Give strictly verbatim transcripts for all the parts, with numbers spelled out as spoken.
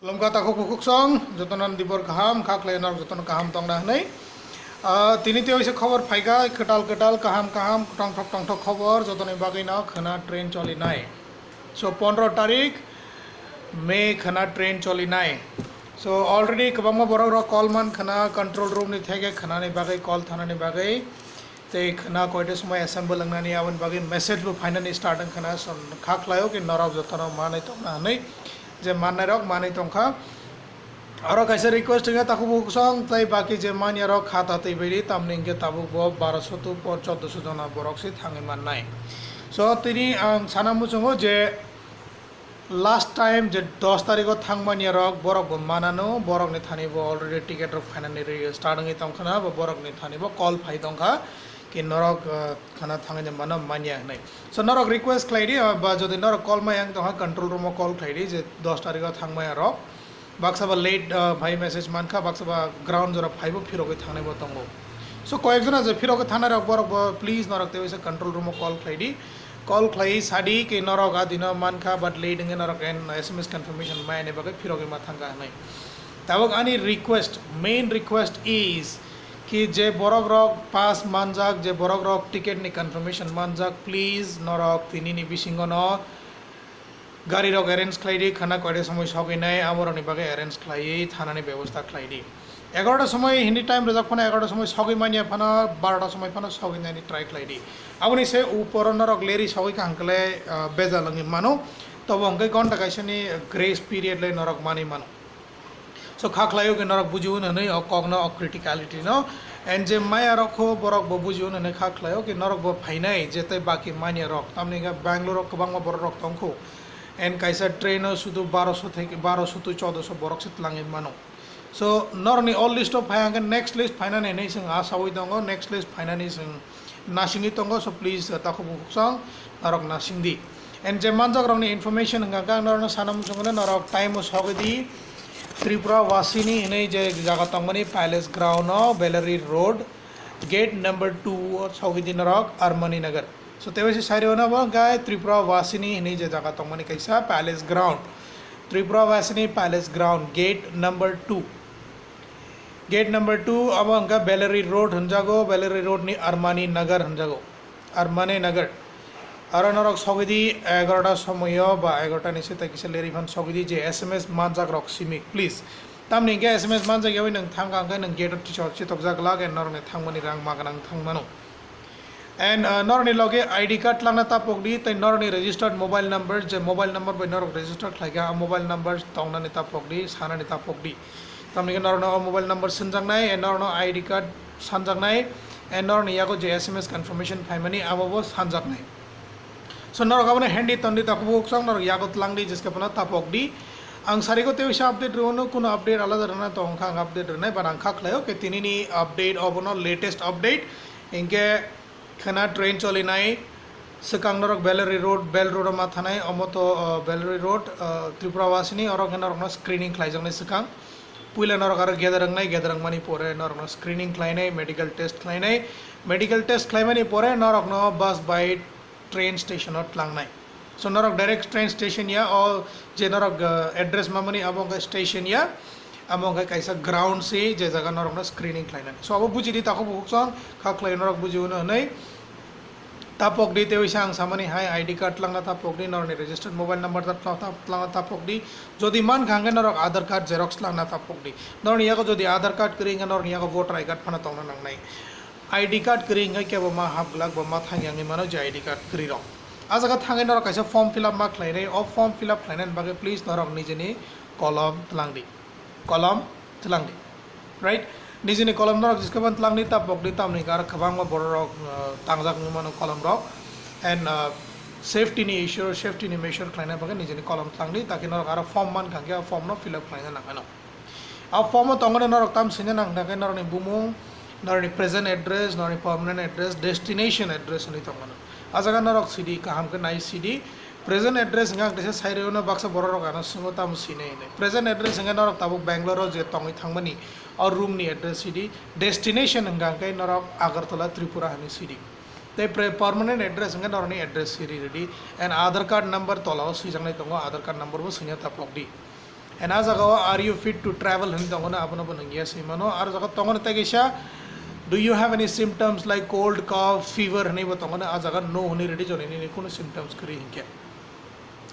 Khulumkha takhuk bukhuk song, jotono dibor kaham, kha khlai norok jotono kaham tongna hwnwi. Ah, tini tei waisa khobor phaikha, kwtal kwtal, kaham kaham, tongthok tongthok khobor, jotoni bagwi no khwna train cholinai. So, pondro tarik May khwna train cholinai. So, already kwbangma borok rok call man khwna, control room ni theke khwnani bagwi, call thanani bagwi. Tei khwna koita somoi assemble wngnani aboni bagwi message bo phainani start wngkhana, so kha khlaio ki norok jotono manwi tongna hwnwi, je mannairok manwi tongkha. Aro kaisa request wngkha takhuk bukhuk song, tei baki je manyarok kha ta twi baidi, tamni hwnkhe tabuk bo baroso to por choddoso jona borok se thangwi mannai. So tini ang sana muchungo je last time je dos tarikh o thangmani rok, borok bo manano, borok ni thani bo already ticket rok phainani ri start wngwi tongkhana, bo borok ni thani bo call phai tongkha ki norok, uh, khana thangwi mano manya hwnwi. So norok request khlai di, uh, ba jodi norok call maya wng tongkha, control room o call khlai di je dos tarikh o thangmaya rok. Baksa ba late, uh, phai message mankha, baksa ba ground jora phaibo phirogwi thangnai bo tongo. So koyek jona je phirogwi thangnai rok, borok bo please norok tei waisa control room o call khlai di. Call khlai sadi ki norok a dino mankha, but late wngwi norok en S M S confirmation mai ani bagwi phirogwi ma thangkha hwnwi. Tabuk ani request, main request is ki je borok rok pass manjak, je borok rok ticket ni confirmation manjak, please norok tini ni bisingo no gari rok arrange khlai di, khana koita somoi sogwi nai, amorokni bagwi arrange khlaiwi thanani bebosta khlai di. Egarota somoi hindi time rijak phano, egarota somoi sogwi manya phano, barota somoi phano sogwi nani try khlai di. Aboni se uporo norok leri sogwi kaham khle, ah, bejal wngwi mano, tobo hwnkhe gonta kaisani grace period le norok manwi mano. So kha khlaio ki norok bujiwi hwnwi o kokno, o criticality no. And je maya rok kho borok bo bujiwi hwnwi kha khlaio ki norok bo phainai je tei baki manya rok, tamni hwnkhe Bangalore o kwbangma borok rok tongkho. And kaisa train o sudu baroso theke, baroso to choddoso borok se tlangwi mano. So norokni o list o phai hwnkhe next list phainani hinwi chwng asawi tongo, next list phainani chwng nasingwi tongo, so please, uh, takhuk bukhuk song norok nasing di. And je manjak rokni information hwnkha khe ang norokno sana muchungo, norok time o sogwi di, Tripura Vasini hinwi je jaga tongmani Palace Ground o, Bellary Road, gate number two o sogwi di norok, Armani Nagar. So tei waisa side o no bo hwnkhe Tripura Vasini hinwi je jaga tongmani kaisa Palace Ground, Tripura Vasini Palace Ground, gate number two. Gate number two, abo hwnkha Bellary Road hwnjago, Bellary Road ni Armani Nagar hwnjago, Armani Nagar. Aro norok sogwi di egarota somoyo ba egarota ni sita kisa leri phan sogwi di je S M S manjak rok simi, please. Tamni hwnkhe S M S manjak yawi nwng thangkha hwnkhe nwng gate o tisok chitokjak glak, and norokni thangmani rang ma gwnang thang mano. And, uh, norokni loge I D card langna tapok di, tei norokni registered mobile number, je mobile number bai norok register khlaikha, a mobile number tongnani tapok di, sanani tapok di. Tamni hwnkhe norokno o mobile number swnjaknai, and norokno I D card sanjaknai, and norokni yago je S M S confirmation phaimani, abo bo sanjaknai. So norok abono handy ton di, takhuk bukhuk song norok yago tlang di, jeske phano tapok di. Ang sarigo tei waisa update rwno, kuno update alada rwna tong kha, ang update rwnai, but ang kha khlaio khe tinini update obono latest update. Hinkhe khwna train cholinai, swkang norok Bellary Road, Bell Road o ma thanai, omo to, uh, Bellary Road, uh, Tripura Vasini, oro khe norokno screening khlaijaknai swkang. Puila norok aro gather wngnai, gather wngmani pore norokno screening khlainai, medical test khlainai, medical test khlaimani pore norokno bus bai train station o tlangnai. So norok direct train station ya, o je norok, uh, address mamani abo wngkha station ya, abo wngkha kaisa ground se je jaga norokno screening khlainani. So abo bujidi takhuk bukhuk song kha khlai norok bujiwino hwnwi tapok di, tei waisa ang samani hai I D card tlangna tapok di, norokni registered mobile number ta tla-, ta-, tlangna tapok di. Jodi man kha hwnkhe norok Aadhaar card xerox tlangna tapok di. Norokni yago jodi Aadhaar card kwrwi hwnkhe norokni yago voter I D card phano tongna nangnai. I D card kwrwi hwnkhe kebo ma hap glak bo ma thang yangwi mano je I D card kwrwi rok. A jaga thangwi norok kaisa form fill up ma khlainai, o form fill up khlainani bagwi please norok nijini kolom tlang di. Kolom tlang di. Right? Nijini kolom norok jiskhe ban tlang di, tapok di, tamni hwnkhe aro kwbangma borok rok, uh, tangjak wngwi mano kolom rok. And, uh, safety ni issue, safety ni measure khlaina bagwi nijini kolom tlang di, taki norok aro form man kha hwnkhe o form no fill up khlaina nang mano. A form o tongmani norok tam swina nang khe norokni bumung, norokni present address, norokni permanent address, destination address hinwi tongmano. A jaga norok sidi, kaham khe nai sidi. Present address hwnkha ang teisa sai rwino baksa borok rok ano swngo tamo sinai hinwi. Present address hwnkha norok tabuk Bangalore o je tongwi thangmani o room ni address sidi. Destination hwnkha khe norok Agartala, Tripura hinwi sidi. Tei pre-, permanent address hwnkha norokni address siri rwdi. And Aadhaar card number tola o swijaknai tongo, Aadhaar card number bo swina tapok di. And a jaga o "Are you fit to travel?" hwnwi tongo na, abono bo nung yes hwnwi mano. Aro jaga tongo na tei kaisa, "Do you have any symptoms like cold, cough, fever?" hwnwi bo tongo na, a jaga no hwnwi ready joni nini kunu symptoms kwrwi hinkhe.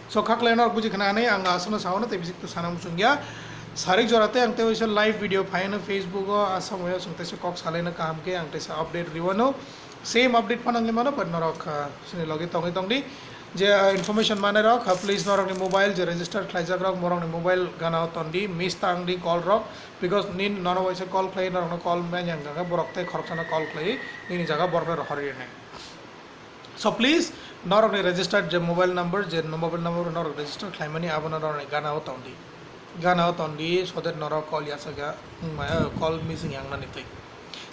So khaklai norok buji khna hwnwi ang aswkno sao na tei bisik to sana muchung ya. Sarik jora tei ang tei waisa live video phaino Facebook o, Assam o, chwng teisa kok salaino kaham khe ang teisa update rwano. Same update phano wngwi mano, but norok, ah, chini logi tongwi tongdi. Je, ah, information manai rok, ah, please norokni mobile je register khlaijak rok, morokni mobile gana o tondi, miss tangdi call rok, because nin nono waisa call khlai, norokno call manya hwnkha khe borok tei khoroksano call khlai, nini jaga borokno rohor rinai. So please, norokni registered je mobile number, je mobile number norok register khlaimani, abono norokni gana o tondi. Gana o tondi, so that norok call yasakya, wngma, eh, call missing yangnani twi.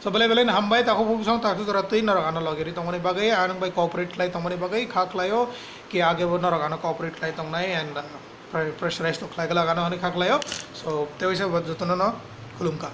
So belai belai no hambai, takhuk bukhuk song takhuk jora twi norok ano logi ri tongmani bagwi, ang bai cooperate khlai tongmani bagwi, kha khlaio, ki age bo norok ano cooperate khlai tongnai and, uh, pre-, pressurize to khlai glak ano hwnwi kha khlaio. So tei waisa bo jotono no khulumkha.